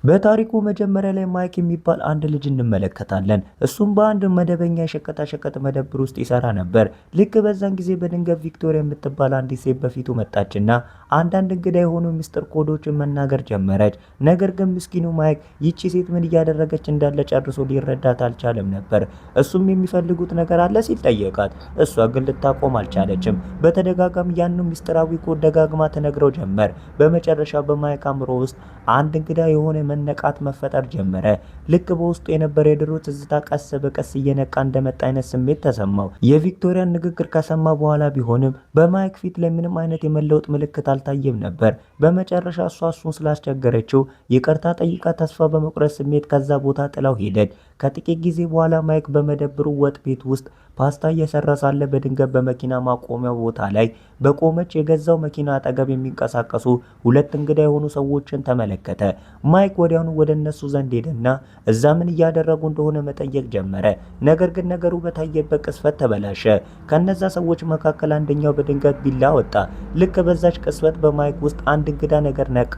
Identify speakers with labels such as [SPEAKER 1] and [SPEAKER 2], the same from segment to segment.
[SPEAKER 1] በታሪኩ መጀመሪያ ላይ ማይክ የሚባል አንድ ልጅ እንመለከታለን። እሱም በአንድ መደበኛ የሸቀጣሸቀጥ መደብር ውስጥ ይሰራ ነበር። ልክ በዛን ጊዜ በድንገት ቪክቶሪያ የምትባል አንዲት ሴት በፊቱ መጣችና አንዳንድ እንግዳ የሆኑ ሚስጥር ኮዶችን መናገር ጀመረች። ነገር ግን ምስኪኑ ማይክ ይቺ ሴት ምን እያደረገች እንዳለ ጨርሶ ሊረዳት አልቻለም ነበር። እሱም የሚፈልጉት ነገር አለ ሲል ጠየቃት። እሷ ግን ልታቆም አልቻለችም። በተደጋጋሚ ያንኑ ሚስጥራዊ ኮድ ደጋግማ ትነግረው ጀመር። በመጨረሻ በማይክ አእምሮ ውስጥ አንድ እንግዳ የሆነ መነቃት መፈጠር ጀመረ። ልክ በውስጡ የነበረ የድሮ ትዝታ ቀስ በቀስ እየነቃ እንደመጣ አይነት ስሜት ተሰማው። የቪክቶሪያን ንግግር ከሰማ በኋላ ቢሆንም በማይክ ፊት ላይ ምንም አይነት የመለወጥ ምልክት አልታየም ነበር። በመጨረሻ እሷ እሱን ስላስቸገረችው ይቅርታ ጠይቃ ተስፋ በመቁረጥ ስሜት ከዛ ቦታ ጥላው ሄደች። ከጥቂት ጊዜ በኋላ ማይክ በመደብሩ ወጥ ቤት ውስጥ ፓስታ እየሰራ ሳለ በድንገት በመኪና ማቆሚያው ቦታ ላይ በቆመች የገዛው መኪና አጠገብ የሚንቀሳቀሱ ሁለት እንግዳ የሆኑ ሰዎችን ተመለከተ። ማይክ ወዲያውኑ ወደ እነሱ ዘንድ ሄደና እዛ ምን እያደረጉ እንደሆነ መጠየቅ ጀመረ። ነገር ግን ነገሩ በታየበት ቅጽበት ተበላሸ። ከነዛ ሰዎች መካከል አንደኛው በድንገት ቢላ አወጣ። ልክ በዛች ቅጽበት በማይክ ውስጥ አንድ እንግዳ ነገር ነቃ።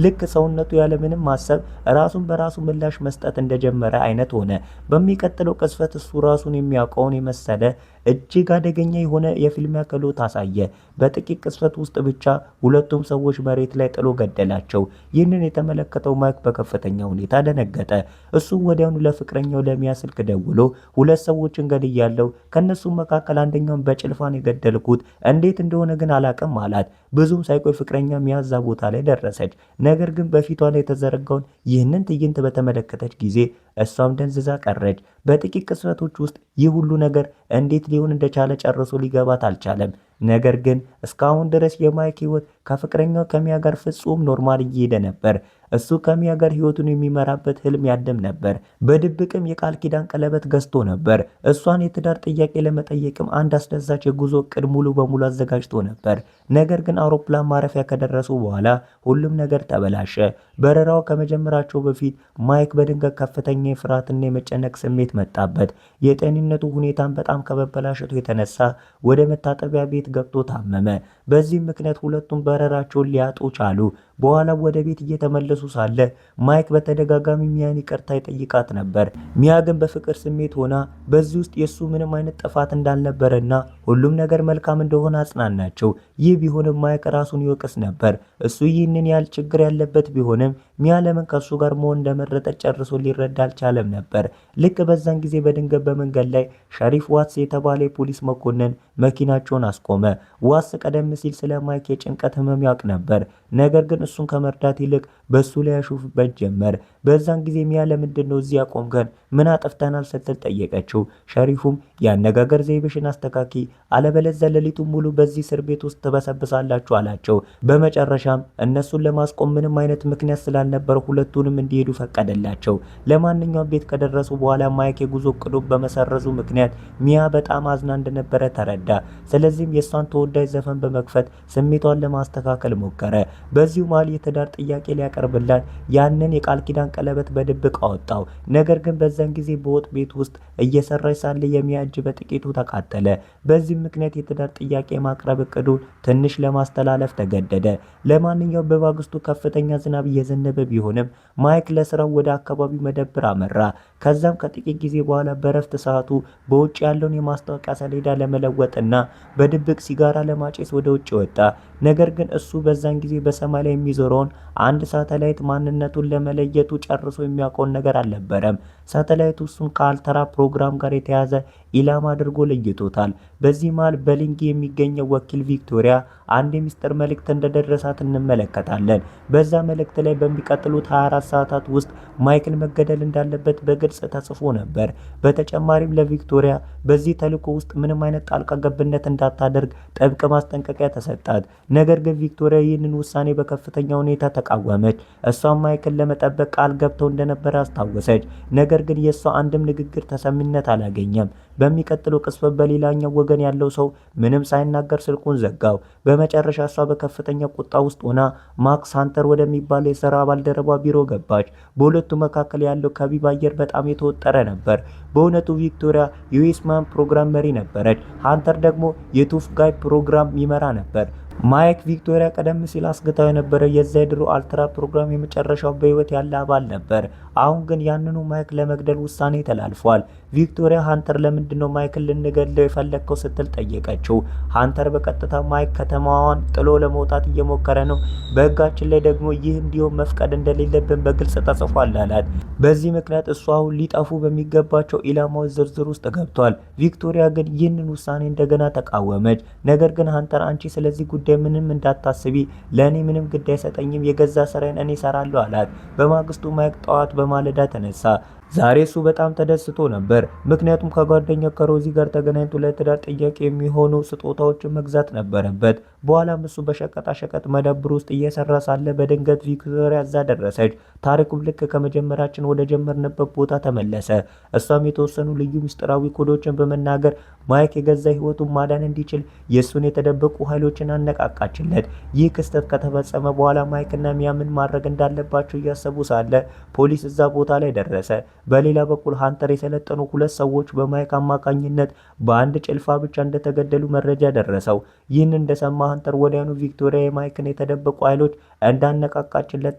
[SPEAKER 1] ልክ ሰውነቱ ያለምንም ማሰብ ራሱን በራሱ ምላሽ መስጠት እንደጀመረ አይነት ሆነ። በሚቀጥለው ቅጽበት እሱ ራሱን የሚያውቀውን የመሰለ እጅግ አደገኛ የሆነ የፍልሚያ ክህሎት አሳየ። በጥቂት ቅጽበት ውስጥ ብቻ ሁለቱም ሰዎች መሬት ላይ ጥሎ ገደላቸው። ይህንን የተመለከተው ማይክ በከፍተኛ ሁኔታ ደነገጠ። እሱም ወዲያውኑ ለፍቅረኛው ለሚያ ስልክ ደውሎ ሁለት ሰዎችን ገድያለሁ፣ ከእነሱም መካከል አንደኛውን በጭልፋ ነው የገደልኩት፣ እንዴት እንደሆነ ግን አላቅም አላት። ብዙም ሳይቆይ ፍቅረኛ ሚያ እዛ ቦታ ላይ ደረሰች። ነገር ግን በፊቷ ላይ የተዘረጋውን ይህንን ትዕይንት በተመለከተች ጊዜ እሷም ደንዝዛ ቀረች። በጥቂት ቅጽበቶች ውስጥ ይህ ሁሉ ነገር እንዴት ሊሆን እንደቻለ ጨርሶ ሊገባት አልቻለም። ነገር ግን እስካሁን ድረስ የማይክ ህይወት ከፍቅረኛው ከሚያ ጋር ፍጹም normal እየሄደ ነበር። እሱ ከሚያ ጋር ህይወቱን የሚመራበት ህልም ያልም ነበር። በድብቅም የቃል ኪዳን ቀለበት ገዝቶ ነበር። እሷን የትዳር ጥያቄ ለመጠየቅም አንድ አስደሳች የጉዞ እቅድ ሙሉ በሙሉ አዘጋጅቶ ነበር። ነገር ግን አውሮፕላን ማረፊያ ከደረሱ በኋላ ሁሉም ነገር ተበላሸ። በረራው ከመጀመራቸው በፊት ማይክ በድንገት ከፍተኛ የፍርሃትና የመጨነቅ ስሜት መጣበት። የጤንነቱ ሁኔታን በጣም ከመበላሸቱ የተነሳ ወደ መታጠቢያ ቤት ገብቶ ታመመ። በዚህም ምክንያት ሁለቱም በረራቸውን ሊያጡ ቻሉ። በኋላ ወደ ቤት እየተመለሱ ሳለ ማይክ በተደጋጋሚ ሚያን ይቅርታ ይጠይቃት ነበር። ሚያ ግን በፍቅር ስሜት ሆና በዚህ ውስጥ የሱ ምንም አይነት ጥፋት እንዳልነበረና ሁሉም ነገር መልካም እንደሆነ አጽናናቸው። ይህ ቢሆንም ማይክ ራሱን ይወቅስ ነበር። እሱ ይህንን ያህል ችግር ያለበት ቢሆንም ሚያ ለምን ከእሱ ጋር መሆን እንደመረጠ ጨርሶ ሊረዳ አልቻለም ነበር። ልክ በዛን ጊዜ በድንገት በመንገድ ላይ ሸሪፍ ዋትስ የተባለ የፖሊስ መኮንን መኪናቸውን አስቆመ። ዋትስ ቀደም ሲል ስለ ማይክ የጭንቀት ህመም ያውቅ ነበር። ነገር ግን እሱን ከመርዳት ይልቅ በሱ ላይ ያሾፍበት ጀመር። በዛን ጊዜ ሚያ ለምንድን ነው እዚህ ያቆምከን? ምን አጥፍተናል? ስትል ጠየቀችው። ሸሪፉም የአነጋገር ዘይቤሽን አስተካክዪ፣ አለበለዚያ ሌሊቱን ሙሉ በዚህ እስር ቤት ውስጥ ትበሰብሳላችሁ አላቸው። በመጨረሻም እነሱን ለማስቆም ምንም አይነት ምክንያት ስላልነበረ ሁለቱንም እንዲሄዱ ፈቀደላቸው። ለማንኛውም ቤት ከደረሱ በኋላ ማይክ የጉዞ እቅዱን በመሰረዙ ምክንያት ሚያ በጣም አዝና እንደነበረ ተረዳ። ስለዚህም የእሷን ተወዳጅ ዘፈን በመክፈት ስሜቷን ለማስተካከል ሞከረ። በዚሁ መሃል የትዳር ጥያቄ ሊያቀርብላት ያንን የቃል ኪዳን ቀለበት በድብቅ አወጣው። ነገር ግን በዛን ጊዜ በወጥ ቤት ውስጥ እየሰራች ሳለ የሚያ እጅ በጥቂቱ ተቃጠለ። በዚህም ምክንያት የትዳር ጥያቄ ማቅረብ እቅዱን ትንሽ ለማስተላለፍ ተገደደ። ለማንኛውም በማግስቱ ከፍተኛ ዝናብ እየዘነበ ቢሆንም ማይክ ለስራው ወደ አካባቢው መደብር አመራ። ከዛም ከጥቂት ጊዜ በኋላ በረፍት ሰዓቱ በውጭ ያለውን የማስታወቂያ ሰሌዳ ለመለወጥና በድብቅ ሲጋራ ለማጨስ ወደ ውጭ ወጣ። ነገር ግን እሱ በዛን ጊዜ በሰማይ ላይ የሚዞረውን አንድ ሳተላይት ማንነቱን ለመለየቱ ጨርሶ የሚያውቀውን ነገር አልነበረም። ሳተላይቱ እሱን ከአልተራ ፕሮግራም ጋር የተያዘ ኢላማ አድርጎ ለይቶታል። በዚህ መሃል በሊንጊ የሚገኘው ወኪል ቪክቶሪያ አንድ የሚስጥር መልእክት እንደደረሳት እንመለከታለን። በዛ መልእክት ላይ በሚቀጥሉት 24 ሰዓታት ውስጥ ማይክል መገደል እንዳለበት በግልጽ ተጽፎ ነበር። በተጨማሪም ለቪክቶሪያ በዚህ ተልዕኮ ውስጥ ምንም አይነት ጣልቃ ገብነት እንዳታደርግ ጥብቅ ማስጠንቀቂያ ተሰጣት። ነገር ግን ቪክቶሪያ ይህንን ውሳኔ በከፍተኛ ሁኔታ ተቃወመች። እሷም ማይክል ለመጠበቅ ቃል ገብተው እንደነበረ አስታወሰች። ነገር ግን የእሷ አንድም ንግግር ተሰሚነት አላገኘም። በሚቀጥለው ቅጽበት በሌላኛው ወገን ያለው ሰው ምንም ሳይናገር ስልኩን ዘጋው። በመጨረሻ እሷ በከፍተኛ ቁጣ ውስጥ ሆና ማክስ ሃንተር ወደሚባለው የስራ ባልደረቧ ቢሮ ገባች። በሁለቱ መካከል ያለው ከቢብ አየር በጣም የተወጠረ ነበር። በእውነቱ ቪክቶሪያ የዌስማን ፕሮግራም መሪ ነበረች። ሃንተር ደግሞ የ Tough Guy ፕሮግራም ይመራ ነበር። ማይክ ቪክቶሪያ ቀደም ሲል አስግታው የነበረው የዛ የድሮ አልትራ ፕሮግራም የመጨረሻው በህይወት ያለ አባል ነበር። አሁን ግን ያንኑ ማይክ ለመግደል ውሳኔ ተላልፏል። ቪክቶሪያ ሃንተር ለምንድነው ማይክን ልንገድለው የፈለግከው ስትል ጠየቀችው። ሃንተር በቀጥታ ማይክ ከተማዋን ጥሎ ለመውጣት እየሞከረ ነው፣ በህጋችን ላይ ደግሞ ይህ እንዲሆን መፍቀድ እንደሌለብን በግልጽ ተጽፏል አላት። በዚህ ምክንያት እሱ አሁን ሊጠፉ በሚገባቸው ኢላማዎች ዝርዝር ውስጥ ገብቷል። ቪክቶሪያ ግን ይህንን ውሳኔ እንደገና ተቃወመች። ነገር ግን ሃንተር አንቺ ስለዚህ ጉዳይ ምንም እንዳታስቢ፣ ለእኔ ምንም ግድ አይሰጠኝም፣ የገዛ ስራዬን እኔ እሰራለሁ አላት። በማግስቱ ማይክ ጠዋት በማለዳ ተነሳ። ዛሬ እሱ በጣም ተደስቶ ነበር። ምክንያቱም ከጓደኛው ከሮዚ ጋር ተገናኝቶ ለትዳር ጥያቄ የሚሆኑ ስጦታዎችን መግዛት ነበረበት። በኋላም እሱ በሸቀጣሸቀጥ መደብር ውስጥ እየሰራ ሳለ በድንገት ቪክቶሪያ እዛ ደረሰች። ታሪኩም ልክ ከመጀመራችን ወደ ጀመርንበት ቦታ ተመለሰ። እሷም የተወሰኑ ልዩ ምስጢራዊ ኮዶችን በመናገር ማይክ የገዛ ህይወቱን ማዳን እንዲችል የእሱን የተደበቁ ኃይሎችን አነቃቃችለት። ይህ ክስተት ከተፈጸመ በኋላ ማይክና ሚያ ምን ማድረግ እንዳለባቸው እያሰቡ ሳለ ፖሊስ እዛ ቦታ ላይ ደረሰ። በሌላ በኩል ሃንተር የሰለጠኑ ሁለት ሰዎች በማይክ አማካኝነት በአንድ ጭልፋ ብቻ እንደተገደሉ መረጃ ደረሰው። ይህን እንደሰማ ሃንተር ወዲያውኑ ቪክቶሪያ የማይክን የተደበቁ ኃይሎች እንዳነቃቃችለት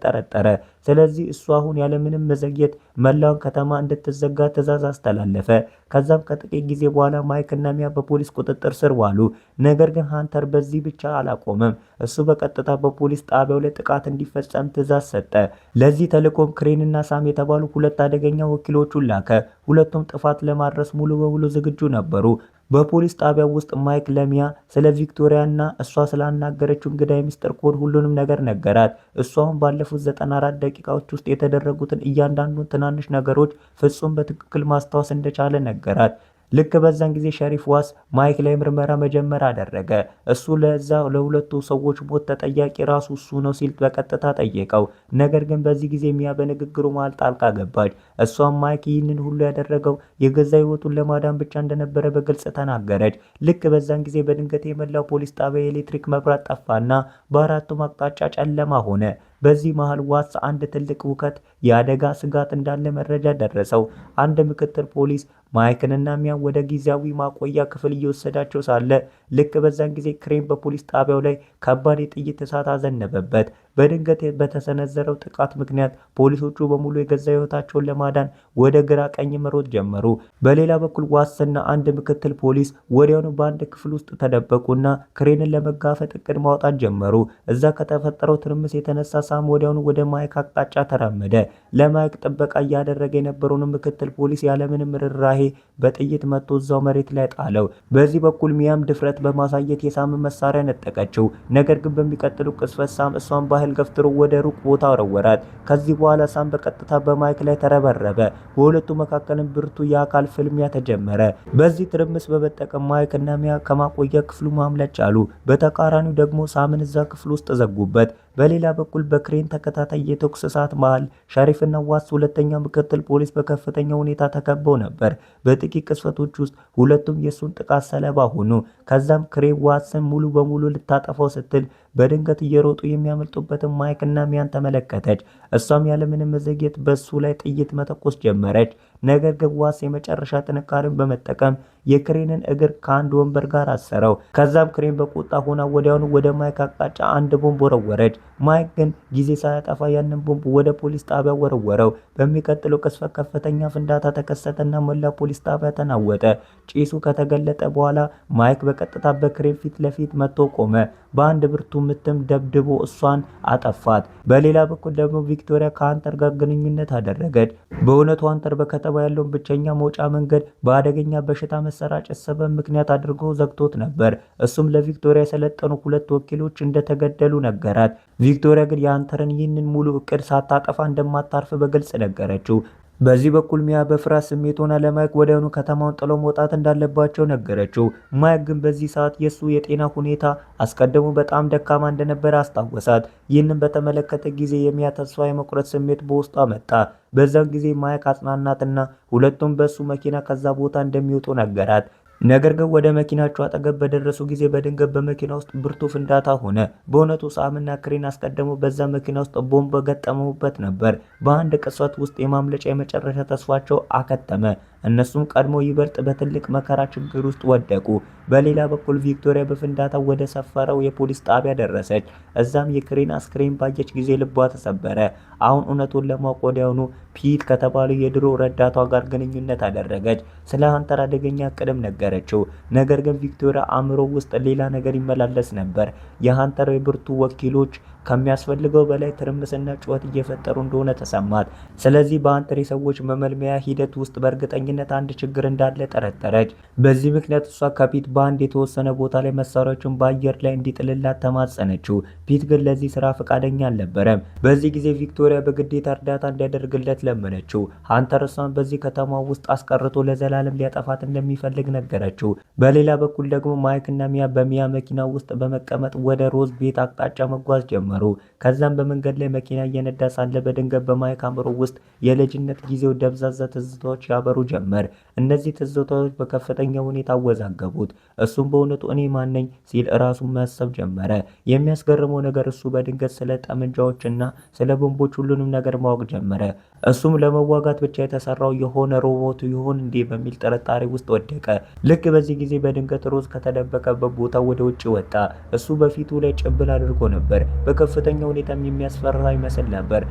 [SPEAKER 1] ጠረጠረ። ስለዚህ እሱ አሁን ያለምንም መዘግየት መላውን ከተማ እንድትዘጋ ትዕዛዝ አስተላለፈ። ከዛም ከጥቂት ጊዜ በኋላ ማይክ እና ሚያ በፖሊስ ቁጥጥር ስር ዋሉ። ነገር ግን ሃንተር በዚህ ብቻ አላቆመም። እሱ በቀጥታ በፖሊስ ጣቢያው ላይ ጥቃት እንዲፈጸም ትዕዛዝ ሰጠ። ለዚህ ተልዕኮም ክሬን እና ሳም የተባሉ ሁለት አደገኛ ወኪሎቹን ላከ። ሁለቱም ጥፋት ለማድረስ ሙሉ በሙሉ ዝግጁ ነበሩ። በፖሊስ ጣቢያው ውስጥ ማይክ ለሚያ ስለ ቪክቶሪያ እና እሷ ስላናገረችው እንግዳ የሚስጥር ኮድ ሁሉንም ነገር ነገራት። እሷም ባለፉት 94 ደቂቃዎች ውስጥ የተደረጉትን እያንዳንዱን ትናንሽ ነገሮች ፍጹም በትክክል ማስታወስ እንደቻለ ነገራት። ልክ በዛን ጊዜ ሸሪፍ ዋስ ማይክ ላይ ምርመራ መጀመር አደረገ። እሱ ለዛ ለሁለቱ ሰዎች ሞት ተጠያቂ ራሱ እሱ ነው ሲል በቀጥታ ጠየቀው። ነገር ግን በዚህ ጊዜ ሚያ በንግግሩ መሃል ጣልቃ ገባች። እሷም ማይክ ይህንን ሁሉ ያደረገው የገዛ ሕይወቱን ለማዳን ብቻ እንደነበረ በግልጽ ተናገረች። ልክ በዛን ጊዜ በድንገት የመላው ፖሊስ ጣቢያ የኤሌክትሪክ መብራት ጠፋና በአራቱም አቅጣጫ ጨለማ ሆነ። በዚህ መሃል ዋትስ አንድ ትልቅ ሁከት የአደጋ ስጋት እንዳለ መረጃ ደረሰው። አንድ ምክትል ፖሊስ ማይክንና ሚያን ወደ ጊዜያዊ ማቆያ ክፍል እየወሰዳቸው ሳለ ልክ በዛን ጊዜ ክሬን በፖሊስ ጣቢያው ላይ ከባድ የጥይት እሳት አዘነበበት። በድንገት በተሰነዘረው ጥቃት ምክንያት ፖሊሶቹ በሙሉ የገዛ ሕይወታቸውን ለማዳን ወደ ግራ ቀኝ መሮጥ ጀመሩ። በሌላ በኩል ዋትስና አንድ ምክትል ፖሊስ ወዲያውኑ በአንድ ክፍል ውስጥ ተደበቁና ክሬንን ለመጋፈጥ እቅድ ማውጣት ጀመሩ። እዛ ከተፈጠረው ትርምስ የተነሳ ሳም ወዲያውኑ ወደ ማይክ አቅጣጫ ተራመደ። ለማይክ ጥበቃ እያደረገ የነበረውን ምክትል ፖሊስ ያለምንም ርኅራሄ በጥይት መትቶ እዛው መሬት ላይ ጣለው። በዚህ በኩል ሚያም ድፍረት በማሳየት የሳምን መሳሪያ ነጠቀችው። ነገር ግን በሚቀጥለው ቅጽበት ሳም እሷን በኃይል ገፍትሮ ወደ ሩቅ ቦታ ወረወራት። ከዚህ በኋላ ሳም በቀጥታ በማይክ ላይ ተረበረበ። በሁለቱ መካከልም ብርቱ የአካል ፍልሚያ ተጀመረ። በዚህ ትርምስ በመጠቀም ማይክ እና ሚያ ከማቆያ ክፍሉ ማምለጥ ቻሉ። በተቃራኒው ደግሞ ሳምን እዛ ክፍል ውስጥ ዘጉበት። በሌላ በኩል በክሬን ተከታታይ የተኩስ እሳት መሃል ሸሪፍና ዋትስ ሁለተኛው ምክትል ፖሊስ በከፍተኛ ሁኔታ ተከበው ነበር። በጥቂት ቅጽበቶች ውስጥ ሁለቱም የሱን ጥቃት ሰለባ ሆኑ። ከዛም ክሬን ዋትስን ሙሉ በሙሉ ልታጠፋው ስትል በድንገት እየሮጡ የሚያመልጡበትን ማይክ እና ሚያን ተመለከተች። እሷም ያለምንም መዘግየት በሱ ላይ ጥይት መተኮስ ጀመረች። ነገር ግን ዋትስ የመጨረሻ ጥንካሬን በመጠቀም የክሬንን እግር ከአንድ ወንበር ጋር አሰረው። ከዛም ክሬን በቁጣ ሆና ወዲያውኑ ወደ ማይክ አቅጣጫ አንድ ቦምብ ወረወረች። ማይክ ግን ጊዜ ሳያጠፋ ያንን ቦምብ ወደ ፖሊስ ጣቢያ ወረወረው። በሚቀጥለው ቅጽበት ከፍተኛ ፍንዳታ ተከሰተና መላ ፖሊስ ጣቢያ ተናወጠ። ጭሱ ከተገለጠ በኋላ ማይክ በቀጥታ በክሬን ፊት ለፊት መጥቶ ቆመ። በአንድ ብርቱ ምትም ደብድቦ እሷን አጠፋት። በሌላ በኩል ደግሞ ቪክቶሪያ ከሀንተር ጋር ግንኙነት አደረገች። በእውነቱ ሀንተር በከተማ ያለውን ብቸኛ መውጫ መንገድ በአደገኛ በሽታ መሰራጨት ሰበብ ምክንያት አድርጎ ዘግቶት ነበር። እሱም ለቪክቶሪያ የሰለጠኑ ሁለት ወኪሎች እንደተገደሉ ነገራት። ቪክቶሪያ ግን የሀንተርን ይህንን ሙሉ እቅድ ሳታጠፋ እንደማታርፍ በግልጽ ነገረችው። በዚህ በኩል ሚያ በፍርሃት ስሜት ሆና ለማይክ ወዲያውኑ ከተማውን ጥለው መውጣት እንዳለባቸው ነገረችው። ማይክ ግን በዚህ ሰዓት የሱ የጤና ሁኔታ አስቀድሞ በጣም ደካማ እንደነበረ አስታወሳት። ይህንን በተመለከተ ጊዜ የሚያ ተስፋ የመቁረጥ ስሜት በውስጧ መጣ። በዛን ጊዜ ማይክ አጽናናትና ሁለቱም በሱ መኪና ከዛ ቦታ እንደሚወጡ ነገራት። ነገር ግን ወደ መኪናቸው አጠገብ በደረሱ ጊዜ በድንገት በመኪና ውስጥ ብርቱ ፍንዳታ ሆነ። በእውነቱ ሳምና ክሬን አስቀድሞ በዛ መኪና ውስጥ ቦምብ ገጠመውበት ነበር። በአንድ ቅጽበት ውስጥ የማምለጫ የመጨረሻ ተስፋቸው አከተመ። እነሱም ቀድሞ ይበልጥ በትልቅ መከራ ችግር ውስጥ ወደቁ። በሌላ በኩል ቪክቶሪያ በፍንዳታው ወደ ሰፈረው የፖሊስ ጣቢያ ደረሰች። እዛም የክሬን አስክሬን ባየች ጊዜ ልቧ ተሰበረ። አሁን እውነቱን ለማወቅ ወዲያውኑ ፒት ከተባለው የድሮ ረዳቷ ጋር ግንኙነት አደረገች። ስለ ሀንተር አደገኛ እቅድም ነገረችው። ነገር ግን ቪክቶሪያ አእምሮ ውስጥ ሌላ ነገር ይመላለስ ነበር። የሀንተር የብርቱ ወኪሎች ከሚያስፈልገው በላይ ትርምስና ጩኸት እየፈጠሩ እንደሆነ ተሰማት። ስለዚህ በሀንተር የሰዎች መመልመያ ሂደት ውስጥ በእርግጠኝነት አንድ ችግር እንዳለ ጠረጠረች። በዚህ ምክንያት እሷ ከፒት በአንድ የተወሰነ ቦታ ላይ መሳሪያዎችን በአየር ላይ እንዲጥልላት ተማጸነችው። ፒት ግን ለዚህ ስራ ፈቃደኛ አልነበረም። በዚህ ጊዜ ቪክቶሪያ በግዴታ እርዳታ እንዲያደርግለት ለመነችው። ሀንተር እሷን በዚህ ከተማ ውስጥ አስቀርቶ ለዘላለም ሊያጠፋት እንደሚፈልግ ነገረችው። በሌላ በኩል ደግሞ ማይክ እና ሚያ በሚያ መኪና ውስጥ በመቀመጥ ወደ ሮዝ ቤት አቅጣጫ መጓዝ ጀመሩ። ከዛም በመንገድ ላይ መኪና እየነዳ ሳለ በድንገት በማይክ አእምሮ ውስጥ የልጅነት ጊዜው ደብዛዛ ትዝታዎች ያበሩ ጀመር። እነዚህ ትዝታዎች በከፍተኛ ሁኔታ አወዛገቡት። እሱም በእውነቱ እኔ ማነኝ ሲል እራሱን ማሰብ ጀመረ። የሚያስገርመው ነገር እሱ በድንገት ስለ ጠመንጃዎችና ስለ ቦምቦች ሁሉንም ነገር ማወቅ ጀመረ። እሱም ለመዋጋት ብቻ የተሰራው የሆነ ሮቦት ይሆን እንዴ በሚል ጥርጣሬ ውስጥ ወደቀ። ልክ በዚህ ጊዜ በድንገት ሮዝ ከተደበቀበት ቦታ ወደ ውጭ ወጣ። እሱ በፊቱ ላይ ጭንብል አድርጎ ነበር። በከፍተኛ ሁኔታም የሚያስፈራ ይመስል ነበር።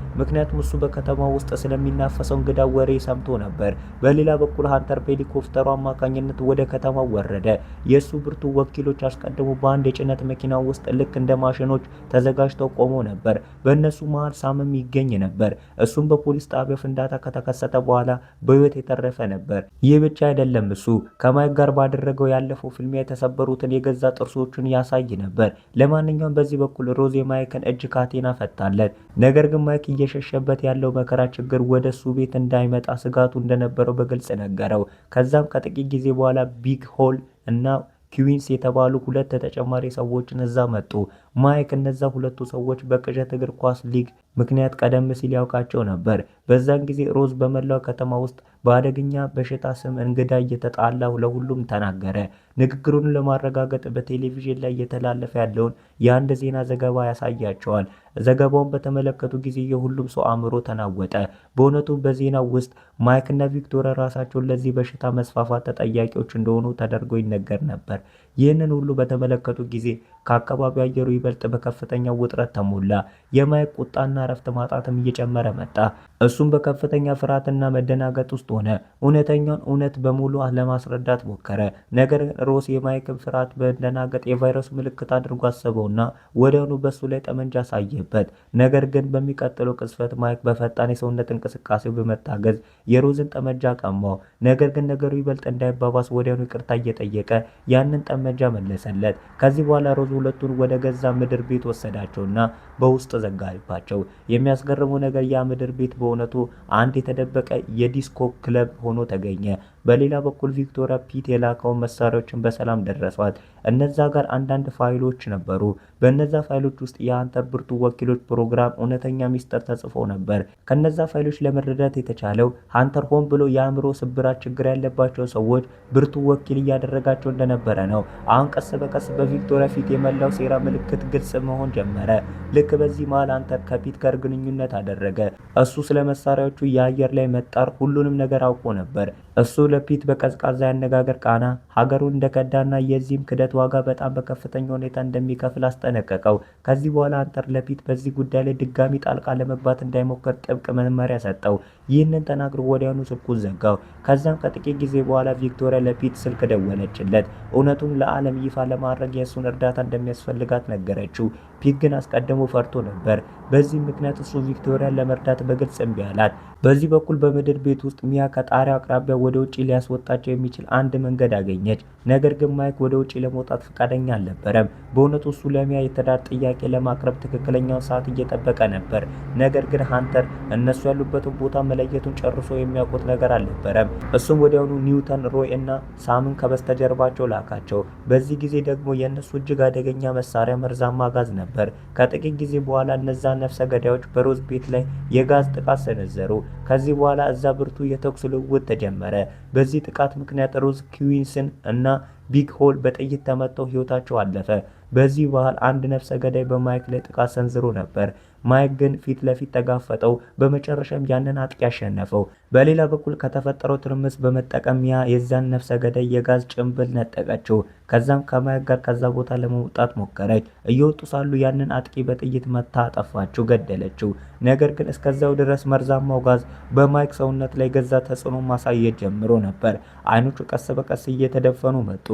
[SPEAKER 1] ምክንያቱም እሱ በከተማ ውስጥ ስለሚናፈሰው እንግዳ ወሬ ሰምቶ ነበር። በሌላ በኩል ሀንተር በሄሊኮፕተሩ አማካኝነት ወደ ከተማው ወረደ። የእሱ ብርቱ ወኪሎች አስቀድሞ በአንድ የጭነት መኪና ውስጥ ልክ እንደ ማሽኖች ተዘጋጅተው ቆመው ነበር። በእነሱ መሃል ሳምም ይገኝ ነበር። እሱም በፖሊስ ጣቢያው ፍንዳታ ከተከሰተ በኋላ በህይወት የተረፈ ነበር። ይህ ብቻ አይደለም፣ እሱ ከማይክ ጋር ባደረገው ያለፈው ፍልሚያ የተሰበሩትን የገዛ ጥርሶቹን ያሳይ ነበር። ለማንኛውም በዚህ በኩል ሮዝ የማይክን እጅ ካቴና ፈታለት። ነገር ግን ማይክ እየሸሸበት ያለው መከራ ችግር ወደ እሱ ቤት እንዳይመጣ ስጋቱ እንደነበረው በግልጽ ነገረው። ከዛም ከጥቂት ጊዜ በኋላ ቢግ ሆል እና ኪዊንስ የተባሉ ሁለት ተጨማሪ ሰዎችን እዛ መጡ። ማይክ እነዛ ሁለቱ ሰዎች በቅዠት እግር ኳስ ሊግ ምክንያት ቀደም ሲል ያውቃቸው ነበር። በዛን ጊዜ ሮዝ በመላው ከተማ ውስጥ በአደገኛ በሽታ ስም እንግዳ እየተጣላ ለሁሉም ተናገረ። ንግግሩን ለማረጋገጥ በቴሌቪዥን ላይ እየተላለፈ ያለውን የአንድ ዜና ዘገባ ያሳያቸዋል። ዘገባውን በተመለከቱ ጊዜ የሁሉም ሰው አእምሮ ተናወጠ። በእውነቱ በዜናው ውስጥ ማይክ እና ቪክቶሪያ ራሳቸውን ለዚህ በሽታ መስፋፋት ተጠያቂዎች እንደሆኑ ተደርጎ ይነገር ነበር። ይህንን ሁሉ በተመለከቱ ጊዜ ከአካባቢው አየሩ ይበልጥ በከፍተኛ ውጥረት ተሞላ። የማይክ ቁጣና እረፍት ማጣትም እየጨመረ መጣ። እሱም በከፍተኛ ፍርሃትና መደናገጥ ውስጥ ሆነ። እውነተኛውን እውነት በሙሉ ለማስረዳት ሞከረ። ነገር ግን ሮስ የማይክን ፍርሃት በመደናገጥ የቫይረሱ ምልክት አድርጎ አሰበውና ወዲያውኑ በሱ ላይ ጠመንጃ አሳየበት። ነገር ግን በሚቀጥለው ቅጽበት ማይክ በፈጣን የሰውነት እንቅስቃሴው በመታገዝ የሮዝን ጠመንጃ ቀማው። ነገር ግን ነገሩ ይበልጥ እንዳይባባስ ወዲያውኑ ይቅርታ እየጠየቀ ያንን ጠመንጃ መለሰለት። ከዚህ በኋላ ሮዝ ሁለቱን ወደ ገዛ ምድር ቤት ወሰዳቸውና በውስጥ ዘጋባቸው። የሚያስገርመው ነገር ያ ምድር ቤት በእውነቱ አንድ የተደበቀ የዲስኮ ክለብ ሆኖ ተገኘ። በሌላ በኩል ቪክቶሪያ ፒት የላከውን መሳሪያዎችን በሰላም ደረሷት። እነዛ ጋር አንዳንድ ፋይሎች ነበሩ። በእነዛ ፋይሎች ውስጥ የሀንተር ብርቱ ወኪሎች ፕሮግራም እውነተኛ ሚስጥር ተጽፎ ነበር። ከነዛ ፋይሎች ለመረዳት የተቻለው ሀንተር ሆን ብሎ የአእምሮ ስብራት ችግር ያለባቸው ሰዎች ብርቱ ወኪል እያደረጋቸው እንደነበረ ነው። አሁን ቀስ በቀስ በቪክቶሪያ ፊት የመላው ሴራ ምልክት ግልጽ መሆን ጀመረ። ልክ በዚህ መሃል ሀንተር ከፒት ጋር ግንኙነት አደረገ። እሱ ስለ መሳሪያዎቹ የአየር ላይ መጣር ሁሉንም ነገር አውቆ ነበር። እሱ ለፒት በቀዝቃዛ ያነጋገር ቃና ሀገሩን እንደከዳና የዚህም ክደት ዋጋ በጣም በከፍተኛ ሁኔታ እንደሚከፍል አስጠነቀቀው። ከዚህ በኋላ ሀንተር ለፒት በዚህ ጉዳይ ላይ ድጋሚ ጣልቃ ለመግባት እንዳይሞክር ጥብቅ መመሪያ ሰጠው። ይህንን ተናግሮ ወዲያውኑ ስልኩን ዘጋው። ከዛም ከጥቂት ጊዜ በኋላ ቪክቶሪያ ለፒት ስልክ ደወለችለት። እውነቱን ለዓለም ይፋ ለማድረግ የእሱን እርዳታ እንደሚያስፈልጋት ነገረችው። ፒት ግን አስቀድሞ ፈርቶ ነበር። በዚህ ምክንያት እሱ ቪክቶሪያን ለመርዳት በግልጽ እምቢ አላት። በዚህ በኩል በምድር ቤት ውስጥ ሚያ ከጣሪያው አቅራቢያ ወደ ውጪ ሊያስወጣቸው የሚችል አንድ መንገድ አገኘች። ነገር ግን ማይክ ወደ ውጪ ለመውጣት ፈቃደኛ አልነበረም። በእውነቱ እሱ ለሚያ የትዳር ጥያቄ ለማቅረብ ትክክለኛውን ሰዓት እየጠበቀ ነበር። ነገር ግን ሀንተር እነሱ ያሉበትን ቦታ መለየቱን ጨርሶ የሚያውቁት ነገር አልነበረም። እሱም ወዲያውኑ ኒውተን፣ ሮይ እና ሳምን ከበስተጀርባቸው ላካቸው። በዚህ ጊዜ ደግሞ የእነሱ እጅግ አደገኛ መሳሪያ መርዛማ ጋዝ ነበር። ከጥቂት ጊዜ በኋላ እነዛ ነፍሰ ገዳዮች በሮዝ ቤት ላይ የጋዝ ጥቃት ሰነዘሩ። ከዚህ በኋላ እዛ ብርቱ የተኩስ ልውውጥ ተጀመረ። በዚህ ጥቃት ምክንያት ሮዝ ኪዊንስን እና ቢግ ሆል በጥይት ተመተው ህይወታቸው አለፈ። በዚህ መሃል አንድ ነፍሰ ገዳይ በማይክ ላይ ጥቃት ሰንዝሮ ነበር። ማይክ ግን ፊት ለፊት ተጋፈጠው። በመጨረሻም ያንን አጥቂ አሸነፈው። በሌላ በኩል ከተፈጠረው ትርምስ በመጠቀም ሚያ የዛን ነፍሰ ገዳይ የጋዝ ጭንብል ነጠቀችው። ከዛም ከማይክ ጋር ከዛ ቦታ ለመውጣት ሞከረች። እየወጡ ሳሉ ያንን አጥቂ በጥይት መታ አጠፋችው፣ ገደለችው። ነገር ግን እስከዛው ድረስ መርዛማው ጋዝ በማይክ ሰውነት ላይ ገዛ ተጽዕኖ ማሳየት ጀምሮ ነበር። አይኖቹ ቀስ በቀስ እየተደፈኑ መጡ።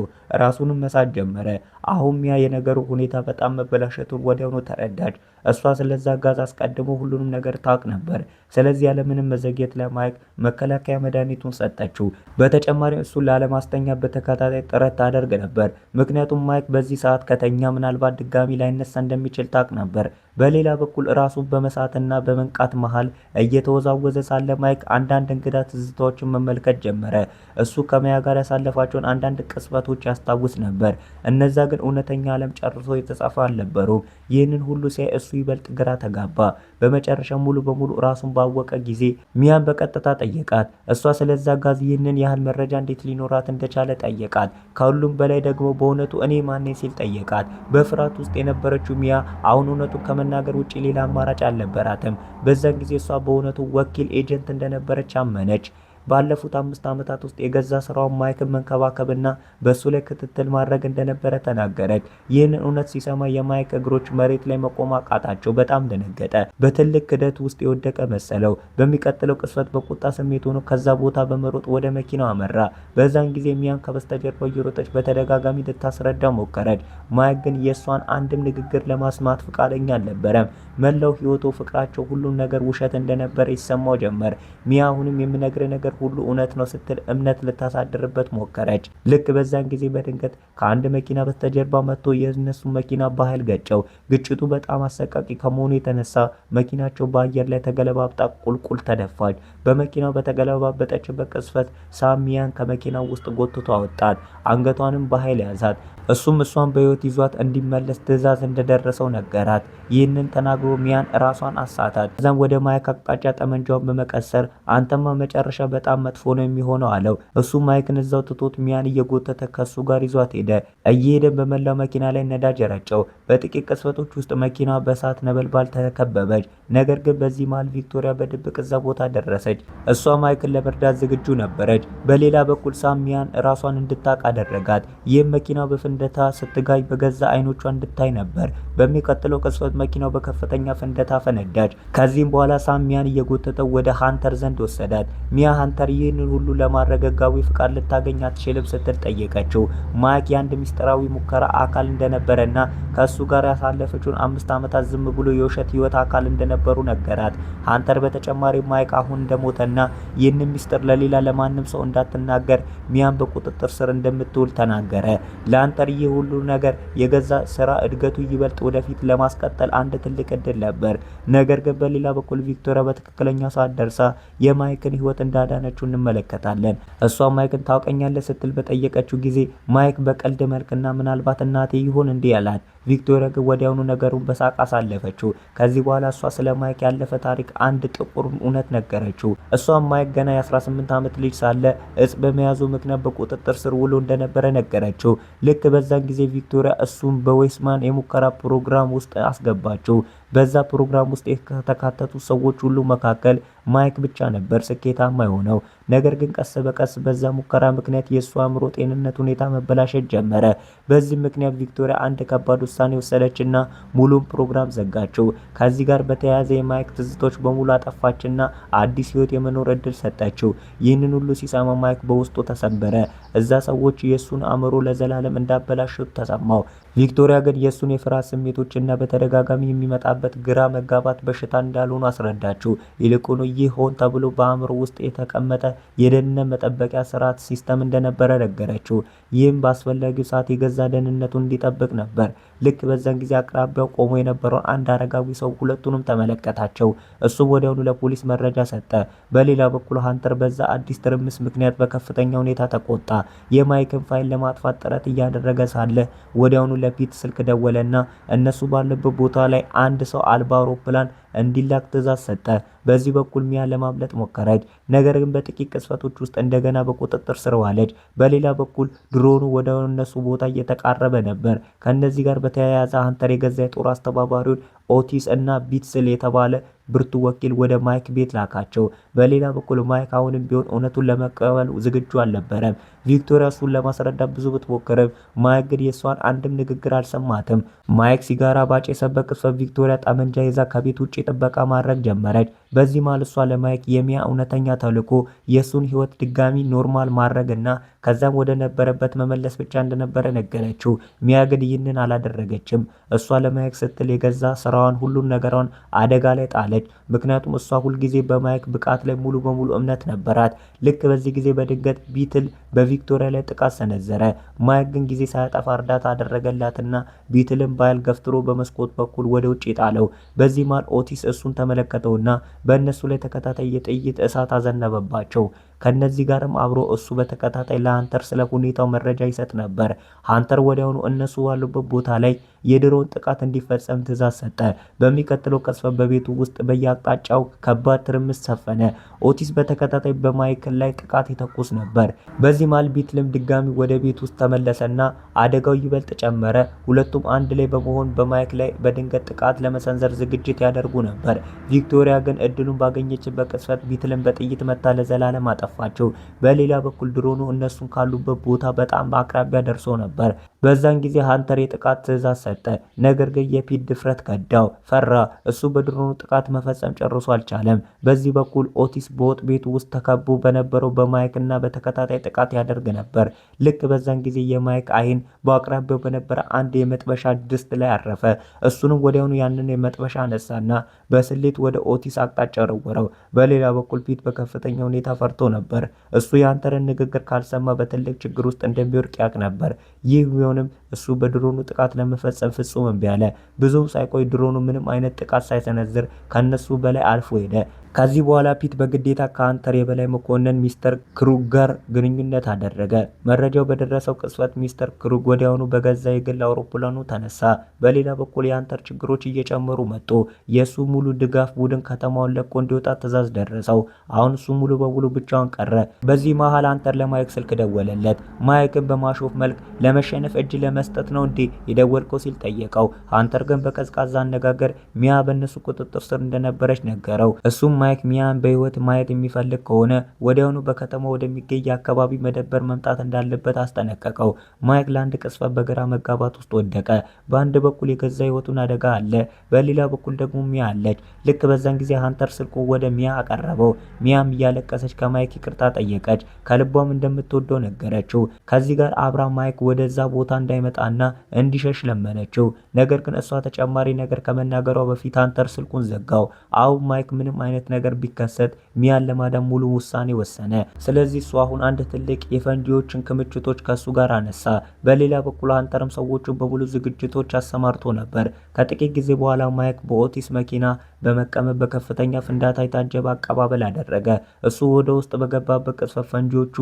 [SPEAKER 1] ራሱንም መሳት ጀመረ። አሁን ሚያ የነገሩ ሁኔታ በጣም መበላሸቱን ወዲያውኑ ተረዳች። እሷ ስለዛ ጋዝ አስቀድሞ ሁሉንም ነገር ታውቅ ነበር። ስለዚህ ያለምንም መዘግየት ለማይክ መከላከያ መድኃኒቱን ሰጠችው። በተጨማሪም እሱን ላለማስተኛ በተከታታይ ጥረት ታደርግ ነበር። ምክንያቱም ማይክ በዚህ ሰዓት ከተኛ ምናልባት ድጋሚ ላይነሳ እንደሚችል ታውቅ ነበር። በሌላ በኩል ራሱን በመሳትና በመንቃት መሃል እየተወዛወዘ ሳለ ማይክ አንዳንድ እንግዳ ትዝታዎችን መመልከት ጀመረ። እሱ ከሚያ ጋር ያሳለፋቸውን አንዳንድ ቅጽበቶች ያስታውስ ነበር። እነዛ ግን እውነተኛ ዓለም ጨርሶ የተጻፈ አልነበሩም። ይህንን ሁሉ ሲያይ እሱ ይበልጥ ግራ ተጋባ። በመጨረሻ ሙሉ በሙሉ ራሱን ባወቀ ጊዜ ሚያን በቀጥታ ጠየቃት። እሷ ስለዛ ጋዝ ይህንን ያህል መረጃ እንዴት ሊኖራት እንደቻለ ጠየቃት። ከሁሉም በላይ ደግሞ በእውነቱ እኔ ማን ሲል ጠየቃት። በፍርሃት ውስጥ የነበረችው ሚያ አሁን እውነቱን ከመናገር ውጭ ሌላ አማራጭ አልነበራትም። በዛን ጊዜ እሷ በእውነቱ ወኪል agent እንደነበረች አመነች። ባለፉት 5 ዓመታት ውስጥ የገዛ ስራውን ማይክን መንከባከብና በእሱ ላይ ክትትል ማድረግ እንደነበረ ተናገረች። ይህንን እውነት ሲሰማ የማይክ እግሮች መሬት ላይ መቆም አቃታቸው። በጣም ደነገጠ። በትልቅ ክደት ውስጥ የወደቀ መሰለው። በሚቀጥለው ቅጽበት በቁጣ ስሜት ሆኖ ከዛ ቦታ በመሮጥ ወደ መኪናው አመራ። በዛን ጊዜ ሚያን ከበስተጀርባው እየሮጠች በተደጋጋሚ ልታስረዳ ሞከረች። ማይክ ግን የእሷን አንድም ንግግር ለማስማት ፈቃደኛ አልነበረም። መላው ህይወቱ፣ ፍቅራቸው፣ ሁሉም ነገር ውሸት እንደነበረ ይሰማው ጀመር። ሚያ አሁንም የምነግርህ ነገር ሁሉ እውነት ነው ስትል እምነት ልታሳድርበት ሞከረች። ልክ በዛን ጊዜ በድንገት ከአንድ መኪና በስተጀርባ መጥቶ የእነሱ መኪና በኃይል ገጨው። ግጭቱ በጣም አሰቃቂ ከመሆኑ የተነሳ መኪናቸው በአየር ላይ ተገለባብጣ ቁልቁል ተደፋች። በመኪናው በተገለባበጠችበት ቅጽበት ሳሚያን ከመኪናው ውስጥ ጎትቶ አወጣት። አንገቷንም በኃይል ያዛት። እሱም እሷን በህይወት ይዟት እንዲመለስ ትዕዛዝ እንደደረሰው ነገራት። ይህንን ተናግሮ ሚያን ራሷን አሳታት። ከዛም ወደ ማይክ አቅጣጫ ጠመንጃውን በመቀሰር አንተማ መጨረሻ በጣም መጥፎ ነው የሚሆነው አለው። እሱ ማይክን እዛው ትቶት ሚያን እየጎተተ ከሱ ጋር ይዟት ሄደ። እየሄደ በመላው መኪና ላይ ነዳጅ ረጨው። በጥቂት ቅጽበቶች ውስጥ መኪና በእሳት ነበልባል ተከበበች። ነገር ግን በዚህ መሃል ቪክቶሪያ በድብቅ እዛ ቦታ ደረሰች። እሷ ማይክን ለመርዳት ዝግጁ ነበረች። በሌላ በኩል ሳም ሚያን ራሷን እንድታቅ አደረጋት። ይህም መኪናው በፍንዳታ ስትጋይ በገዛ አይኖቿ እንድታይ ነበር። በሚቀጥለው ቅጽበት መኪናው በከፍተኛ ፍንዳታ ፈነዳች። ከዚህም በኋላ ሳም ሚያን እየጎተተው ወደ ሃንተር ዘንድ ወሰዳት። ሚያ ሃንተር ይህንን ሁሉ ለማድረግ ህጋዊ ፍቃድ ልታገኝ አትችልም ስትል ጠየቀችው። ማይክ የአንድ ሚስጥራዊ ሙከራ አካል እንደነበረና ከእሱ ጋር ያሳለፈችውን 5 ዓመታት ዝም ብሎ የውሸት ህይወት አካል እንደነበሩ ነገራት። ሃንተር በተጨማሪ ማይክ አሁን እንደሞተና ይህንን ሚስጥር ለሌላ ለማንም ሰው እንዳትናገር ሚያን በቁጥጥር ስር እንደምትውል ተናገረ። ለሃንተር ይህ ሁሉ ነገር የገዛ ስራ እድገቱ ይበልጥ ወደፊት ለማስቀጠል አንድ ትልቅ እድል ነበር። ነገር ግን በሌላ በኩል ቪክቶሪያ በትክክለኛው ሰዓት ደርሳ የማይክን ህይወት እንዳዳነችው እንመለከታለን። እሷ ማይክን ታውቀኛለህ ስትል በጠየቀችው ጊዜ ማይክ በቀልድ መልክና ምናልባት እናቴ ይሆን እንዲህ ያላት። ቪክቶሪያ ግን ወዲያውኑ ነገሩን በሳቅ አሳለፈችው። ከዚህ በኋላ እሷ ስለ ማይክ ያለፈ ታሪክ አንድ ጥቁር እውነት ነገረችው። እሷም ማይክ ገና የ18 ዓመት ልጅ ሳለ እጽ በመያዙ ምክንያት በቁጥጥር ስር ውሎ እንደነበረ ነገረችው። ልክ በዛን ጊዜ ቪክቶሪያ እሱን በዌስማን የሙከራ ፕሮግራም ውስጥ አስገባችው። በዛ ፕሮግራም ውስጥ የተካተቱ ሰዎች ሁሉ መካከል ማይክ ብቻ ነበር ስኬታማ የሆነው። ነገር ግን ቀስ በቀስ በዛ ሙከራ ምክንያት የእሱ አእምሮ ጤንነት ሁኔታ መበላሸት ጀመረ። በዚህ ምክንያት ቪክቶሪያ አንድ ከባድ ውሳኔ ወሰደችና ሙሉን ፕሮግራም ዘጋችው። ከዚህ ጋር በተያያዘ የማይክ ትዝታዎች በሙሉ አጠፋችና አዲስ ህይወት የመኖር እድል ሰጠችው። ይህንን ሁሉ ሲሰማ ማይክ በውስጡ ተሰበረ። እዛ ሰዎች የእሱን አእምሮ ለዘላለም እንዳበላሹት ተሰማው። ቪክቶሪያ ግን የእሱን የፍርሃት ስሜቶች እና በተደጋጋሚ የሚመጣበት ግራ መጋባት በሽታ እንዳልሆኑ አስረዳችው። ይልቁኑ ይህ ሆን ተብሎ በአእምሮ ውስጥ የተቀመጠ የደህንነት መጠበቂያ ስርዓት system እንደነበረ ነገረችው። ይህም በአስፈላጊው ሰዓት የገዛ ደህንነቱን እንዲጠብቅ ነበር። ልክ በዛን ጊዜ አቅራቢያው ቆሞ የነበረውን አንድ አረጋዊ ሰው ሁለቱንም ተመለከታቸው። እሱም ወዲያውኑ ለፖሊስ መረጃ ሰጠ። በሌላ በኩል ሃንተር በዛ አዲስ ትርምስ ምክንያት በከፍተኛ ሁኔታ ተቆጣ። የማይክን ፋይል ለማጥፋት ጥረት እያደረገ ሳለ ወዲያውኑ ለፒት ስልክ ደወለና እነሱ ባለበት ቦታ ላይ አንድ ሰው አልባ አውሮፕላን እንዲላክ ትዕዛዝ ሰጠ። በዚህ በኩል ሚያ ለማምለጥ ሞከረች፣ ነገር ግን በጥቂት ቅጽበቶች ውስጥ እንደገና በቁጥጥር ስር ዋለች። በሌላ በኩል ድሮኑ ወደ እነሱ ቦታ እየተቃረበ ነበር። ከእነዚህ ጋር በተያያዘ ሀንተር የገዛ የጦር አስተባባሪውን ኦቲስ እና ቢትስል የተባለ ብርቱ ወኪል ወደ ማይክ ቤት ላካቸው። በሌላ በኩል ማይክ አሁንም ቢሆን እውነቱን ለመቀበል ዝግጁ አልነበረም። ቪክቶሪያ እሱን ለማስረዳት ብዙ ብትሞክርም ማይክ ግን የእሷን አንድም ንግግር አልሰማትም። ማይክ ሲጋራ ባጨሰበት ቅጽበት ቪክቶሪያ ጠመንጃ ይዛ ከቤት ውጭ ጥበቃ ማድረግ ጀመረች። በዚህ መሃል እሷ ለማይክ የሚያ እውነተኛ ተልዕኮ የእሱን ህይወት ድጋሚ normal ማድረግ እና ከዛም ወደ ነበረበት መመለስ ብቻ እንደነበረ ነገረችው። ሚያ ግን ይህንን አላደረገችም። እሷ ለማይክ ስትል የገዛ ስራዋን፣ ሁሉን ነገሯን አደጋ ላይ ጣለች። ምክንያቱም እሷ ሁልጊዜ በማይክ ብቃት ላይ ሙሉ በሙሉ እምነት ነበራት። ልክ በዚህ ጊዜ በድንገት ቢትል በቪክቶሪያ ላይ ጥቃት ሰነዘረ። ማይክ ግን ጊዜ ሳያጠፋ እርዳታ አደረገላትና ቢትልን በኃይል ገፍትሮ በመስኮት በኩል ወደ ውጭ ጣለው። በዚህ መሃል ኦቲስ እሱን ተመለከተውና በእነሱ ላይ ተከታታይ የጥይት እሳት አዘነበባቸው። ከነዚህ ጋርም አብሮ እሱ በተከታታይ ለሀንተር ስለ ሁኔታው መረጃ ይሰጥ ነበር። ሀንተር ወዲያውኑ እነሱ ባሉበት ቦታ ላይ የድሮን ጥቃት እንዲፈጸም ትዕዛዝ ሰጠ። በሚቀጥለው ቅጽበት በቤቱ ውስጥ በየአቅጣጫው ከባድ ትርምስ ሰፈነ። ኦቲስ በተከታታይ በማይክል ላይ ጥቃት ይተኩስ ነበር። በዚህ መሃል ቢትልም ድጋሚ ወደ ቤት ውስጥ ተመለሰና አደጋው ይበልጥ ጨመረ። ሁለቱም አንድ ላይ በመሆን በማይክ ላይ በድንገት ጥቃት ለመሰንዘር ዝግጅት ያደርጉ ነበር። ቪክቶሪያ ግን እድሉን ባገኘችበት ቅጽበት ቢትልን በጥይት መታ ለዘላለም አጠፋቸው። በሌላ በኩል ድሮኑ እነሱን ካሉበት ቦታ በጣም በአቅራቢያ ደርሶ ነበር። በዛን ጊዜ ሀንተር የጥቃት ትዕዛዝ ሰጠ። ነገር ግን የፒት ድፍረት ከዳው፣ ፈራ። እሱ በድሮኑ ጥቃት መፈጸም ጨርሶ አልቻለም። በዚህ በኩል ኦቲስ በወጥ ቤቱ ውስጥ ተከቦ በነበረው በማይክ እና በተከታታይ ጥቃት ያደርግ ነበር። ልክ በዛን ጊዜ የማይክ አይን በአቅራቢያው በነበረ አንድ የመጥበሻ ድስት ላይ አረፈ። እሱንም ወዲያውኑ ያንን የመጥበሻ አነሳና በስሌት ወደ ኦቲስ አቅጣጫ ወረወረው። በሌላ በኩል ፒት በከፍተኛ ሁኔታ ፈርቶ ነበር። እሱ የሀንተርን ንግግር ካልሰማ በትልቅ ችግር ውስጥ እንደሚወድቅ ያውቅ ነበር። ይህ ቢሆንም እሱ በድሮኑ ጥቃት ለመፈጸም ፍጹም እምቢ አለ። ብዙም ሳይቆይ ድሮኑ ምንም አይነት ጥቃት ሳይሰነዝር ከነሱ በላይ አልፎ ሄደ። ከዚህ በኋላ ፒት በግዴታ ከሀንተር የበላይ መኮንን ሚስተር ክሩግ ጋር ግንኙነት አደረገ። መረጃው በደረሰው ቅጽበት ሚስተር ክሩግ ወዲያውኑ በገዛ የግል አውሮፕላኑ ተነሳ። በሌላ በኩል የሀንተር ችግሮች እየጨመሩ መጡ። የእሱ ሙሉ ድጋፍ ቡድን ከተማውን ለቆ እንዲወጣ ትዕዛዝ ደረሰው። አሁን እሱ ሙሉ በሙሉ ብቻውን ቀረ። በዚህ መሃል ሀንተር ለማይክ ስልክ ደወለለት። ማይክን በማሾፍ መልክ ለመሸነፍ እጅ ለመስጠት ነው እንዴ የደወልከው ሲል ጠየቀው። ሀንተር ግን በቀዝቃዛ አነጋገር ሚያ በእነሱ ቁጥጥር ስር እንደነበረች ነገረው። እሱም ማይክ ሚያን በህይወት ማየት የሚፈልግ ከሆነ ወዲያውኑ በከተማ ወደሚገኝ የአካባቢ መደብር መምጣት እንዳለበት አስጠነቀቀው። ማይክ ለአንድ ቅጽበት በግራ መጋባት ውስጥ ወደቀ። በአንድ በኩል የገዛ ህይወቱን አደጋ አለ፣ በሌላ በኩል ደግሞ ሚያ አለች። ልክ በዛን ጊዜ ሀንተር ስልኩ ወደ ሚያ አቀረበው። ሚያም እያለቀሰች ከማይክ ይቅርታ ጠየቀች። ከልቧም እንደምትወደው ነገረችው። ከዚህ ጋር አብራ ማይክ ወደዛ ቦታ እንዳይመጣና እንዲሸሽ ለመነችው። ነገር ግን እሷ ተጨማሪ ነገር ከመናገሯ በፊት ሀንተር ስልኩን ዘጋው። አሁን ማይክ ምንም አይነት ነገር ቢከሰት ሚያን ለማዳን ሙሉ ውሳኔ ወሰነ። ስለዚህ እሱ አሁን አንድ ትልቅ የፈንጂዎችን ክምችቶች ከሱ ጋር አነሳ። በሌላ በኩል ሀንተርም ሰዎቹን በሙሉ ዝግጅቶች አሰማርቶ ነበር። ከጥቂት ጊዜ በኋላ ማይክ በኦቲስ መኪና በመቀመጥ በከፍተኛ ፍንዳታ የታጀበ አቀባበል አደረገ። እሱ ወደ ውስጥ በገባበት ቅጽበት ፈንጂዎቹ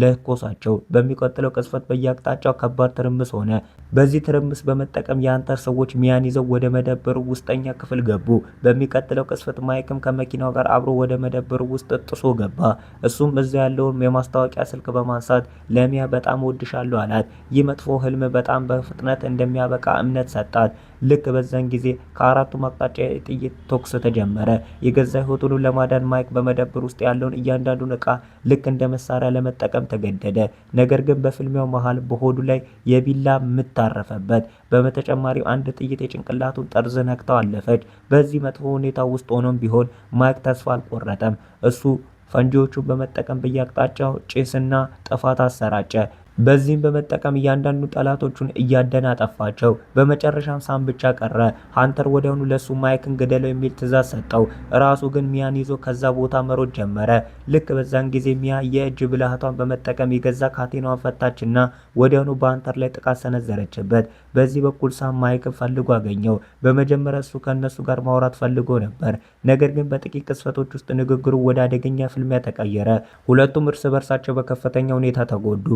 [SPEAKER 1] ለኮሳቸው። በሚቀጥለው ቅጽበት በየአቅጣጫው ከባድ ትርምስ ሆነ። በዚህ ትርምስ በመጠቀም የሀንተር ሰዎች ሚያን ይዘው ወደ መደብሩ ውስጠኛ ክፍል ገቡ። በሚቀጥለው ቅጽበት ማይክም ከመኪናው ጋር አብሮ ወደ መደብሩ ውስጥ ጥሶ ገባ። እሱም እዚያ ያለውን የማስታወቂያ ስልክ በማንሳት ለሚያ በጣም እወድሻለሁ አላት። ይህ መጥፎ ህልም በጣም በፍጥነት እንደሚያበቃ እምነት ሰጣት። ልክ በዛን ጊዜ ከአራቱም አቅጣጫ የጥይት ተኩስ ተጀመረ። የገዛ ህይወቱን ለማዳን ማይክ በመደብር ውስጥ ያለውን እያንዳንዱን እቃ ልክ እንደ መሳሪያ ለመጠቀም ተገደደ። ነገር ግን በፍልሚያው መሃል በሆዱ ላይ የቢላ ምት አረፈበት። በተጨማሪም አንድ ጥይት የጭንቅላቱን ጠርዝ ነክታው አለፈች። በዚህ መጥፎ ሁኔታ ውስጥ ሆኖም ቢሆን ማይክ ተስፋ አልቆረጠም። እሱ ፈንጂዎቹን በመጠቀም በየአቅጣጫው ጭስና ጥፋት አሰራጨ። በዚህም በመጠቀም እያንዳንዱ ጠላቶቹን እያደነ አጠፋቸው። በመጨረሻም ሳም ብቻ ቀረ። ሀንተር ወዲያውኑ ለሱ ማይክን ግደለው የሚል ትዕዛዝ ሰጠው። ራሱ ግን ሚያን ይዞ ከዛ ቦታ መሮጥ ጀመረ። ልክ በዛን ጊዜ ሚያ የእጅ ብልሃቷን በመጠቀም የገዛ ካቴናዋን ፈታችና ወዲያውኑ በሀንተር ላይ ጥቃት ሰነዘረችበት። በዚህ በኩል ሳም ማይክን ፈልጎ አገኘው። በመጀመሪያ እሱ ከእነሱ ጋር ማውራት ፈልጎ ነበር። ነገር ግን በጥቂት ቅጽበቶች ውስጥ ንግግሩ ወደ አደገኛ ፍልሚያ ተቀየረ። ሁለቱም እርስ በርሳቸው በከፍተኛ ሁኔታ ተጎዱ።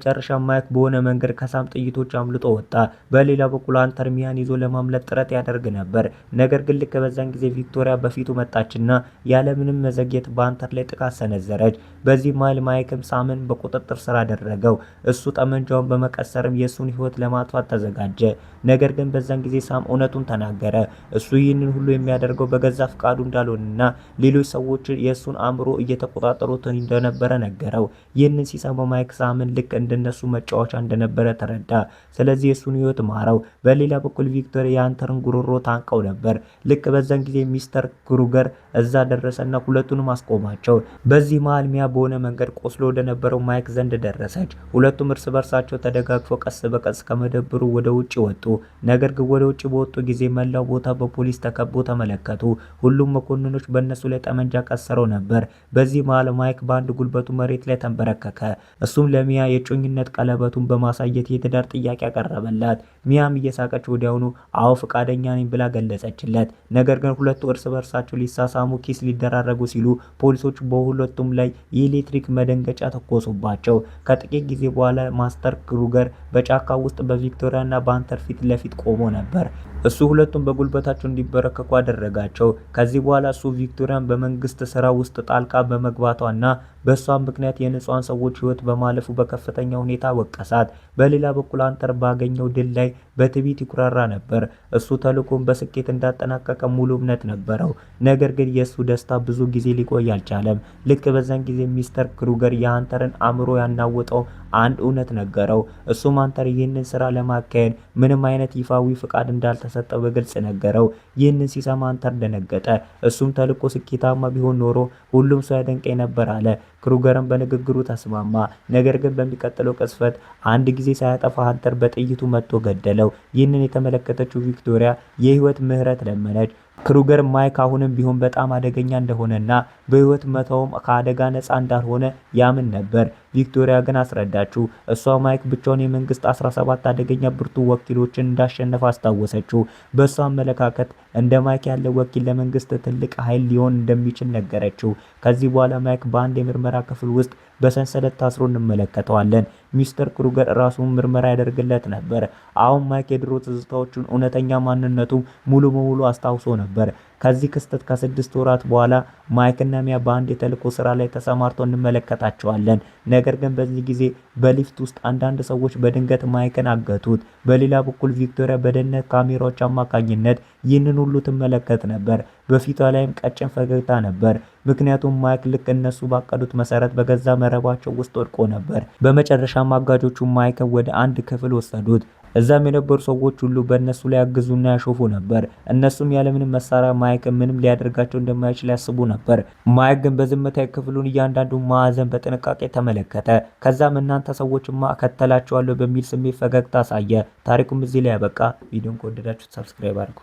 [SPEAKER 1] በመጨረሻ ማይክ በሆነ መንገድ ከሳም ጥይቶች አምልጦ ወጣ። በሌላ በኩል ሀንተር ሚያን ይዞ ለማምለጥ ጥረት ያደርግ ነበር። ነገር ግን ልክ በዛን ጊዜ ቪክቶሪያ በፊቱ መጣችና ያለምንም መዘግየት በሀንተር ላይ ጥቃት ሰነዘረች። በዚህ መሃል ማይክም ሳምን በቁጥጥር ስር አደረገው። እሱ ጠመንጃውን በመቀሰርም የእሱን ሕይወት ለማጥፋት ተዘጋጀ። ነገር ግን በዛን ጊዜ ሳም እውነቱን ተናገረ። እሱ ይህንን ሁሉ የሚያደርገው በገዛ ፍቃዱ እንዳልሆነና ሌሎች ሰዎች የእሱን አእምሮ እየተቆጣጠሩት እንደነበረ ነገረው። ይህንን ሲሰማው ማይክ ሳምን ልክ እንደነሱ መጫወቻ እንደነበረ ተረዳ። ስለዚህ የእሱን ሕይወት ማረው። በሌላ በኩል ቪክቶሪያ የሀንተርን ጉሮሮ ታንቀው ነበር። ልክ በዛን ጊዜ ሚስተር ክሩገር እዛ ደረሰና ሁለቱንም አስቆማቸው። በዚህ መሃል ሚያ በሆነ መንገድ ቆስሎ ወደነበረው ማይክ ዘንድ ደረሰች። ሁለቱም እርስ በርሳቸው ተደጋግፈው ቀስ በቀስ ከመደብሩ ወደ ውጭ ወጡ። ነገር ግን ወደ ውጭ በወጡ ጊዜ መላው ቦታ በፖሊስ ተከቦ ተመለከቱ። ሁሉም መኮንኖች በእነሱ ላይ ጠመንጃ ቀስረው ነበር። በዚህ መሃል ማይክ በአንድ ጉልበቱ መሬት ላይ ተንበረከከ። እሱም ለሚያ የእጮኝነት ቀለበቱን በማሳየት የትዳር ጥያቄ አቀረበላት። ሚያም እየሳቀች ወዲያውኑ አዎ ፈቃደኛ ነኝ ብላ ገለጸችለት። ነገር ግን ሁለቱ እርስ በርሳቸው ሊሳሳሙ kiss ሊደራረጉ ሲሉ ፖሊሶች በሁለቱም ላይ የኤሌክትሪክ መደንገጫ ተኮሱባቸው። ከጥቂት ጊዜ በኋላ ሚስተር ክሩገር በጫካ ውስጥ በቪክቶሪያ እና በሀንተር ፊት ለፊት ቆሞ ነበር። እሱ ሁለቱም በጉልበታቸው እንዲበረከኩ አደረጋቸው። ከዚህ በኋላ እሱ ቪክቶሪያን በመንግስት ስራ ውስጥ ጣልቃ በመግባቷና በእሷ ምክንያት የንጹሃን ሰዎች ህይወት በማለፉ በከፍተኛ ሁኔታ ወቀሳት። በሌላ በኩል ሀንተር ባገኘው ድል ላይ በትዕቢት ይኩራራ ነበር። እሱ ተልእኮውን በስኬት እንዳጠናቀቀ ሙሉ እምነት ነበረው። ነገር ግን የእሱ ደስታ ብዙ ጊዜ ሊቆይ አልቻለም። ልክ በዛን ጊዜ ሚስተር ክሩገር የሀንተርን አእምሮ ያናወጠው አንድ እውነት ነገረው። እሱም ሀንተር ይህንን ስራ ለማካሄድ ምንም አይነት ይፋዊ ፍቃድ እንዳልተሰጠው በግልጽ ነገረው። ይህንን ሲሰማ ሀንተር ደነገጠ። እሱም ተልእኮ ስኬታማ ቢሆን ኖሮ ሁሉም ሰው ያደንቀኝ ነበር አለ። ክሩገርም በንግግሩ ተስማማ። ነገር ግን በሚቀጥለው ቅጽበት አንድ ጊዜ ሳያጠፋ ሀንተር በጥይቱ መትቶ ገደለው። ይህንን የተመለከተችው ቪክቶሪያ የህይወት ምህረት ለመነች። ክሩገር ማይክ አሁንም ቢሆን በጣም አደገኛ እንደሆነና በህይወት መተውም ከአደጋ ነፃ እንዳልሆነ ያምን ነበር። ቪክቶሪያ ግን አስረዳችው። እሷ ማይክ ብቻውን የመንግስት 17 አደገኛ ብርቱ ወኪሎችን እንዳሸነፈ አስታወሰችው። በእሷ አመለካከት እንደ ማይክ ያለ ወኪል ለመንግስት ትልቅ ኃይል ሊሆን እንደሚችል ነገረችው። ከዚህ በኋላ ማይክ በአንድ የምርመራ ክፍል ውስጥ በሰንሰለት ታስሮ እንመለከተዋለን። ሚስተር ክሩገር ራሱን ምርመራ ያደርግለት ነበር። አሁን ማይክ የድሮ ትዝታዎቹን፣ እውነተኛ ማንነቱ ሙሉ በሙሉ አስታውሶ ነበር። ከዚህ ክስተት ከ6 ወራት በኋላ ማይክና ሚያ በአንድ የተልእኮ ስራ ላይ ተሰማርተው እንመለከታቸዋለን። ነገር ግን በዚህ ጊዜ በሊፍት ውስጥ አንዳንድ ሰዎች በድንገት ማይክን አገቱት። በሌላ በኩል ቪክቶሪያ በደህንነት ካሜራዎች አማካኝነት ይህንን ሁሉ ትመለከት ነበር። በፊቷ ላይም ቀጭን ፈገግታ ነበር። ምክንያቱም ማይክ ልክ እነሱ ባቀዱት መሰረት በገዛ መረባቸው ውስጥ ወድቆ ነበር። በመጨረሻም አጋጆቹ ማይክን ወደ አንድ ክፍል ወሰዱት። እዛም የነበሩ ሰዎች ሁሉ በእነሱ ላይ ያግዙና ያሾፉ ነበር። እነሱም ያለምንም መሳሪያ ማይክ ምንም ሊያደርጋቸው እንደማይችል ያስቡ ነበር። ማይክ ግን በዝምታ የክፍሉን እያንዳንዱ ማዕዘን በጥንቃቄ ተመለከተ። ከዛም እናንተ ሰዎችማ እከተላችኋለሁ በሚል ስሜት ፈገግታ አሳየ። ታሪኩም እዚህ ላይ ያበቃ። ቪዲዮን ከወደዳችሁት subscribe አድርጉ።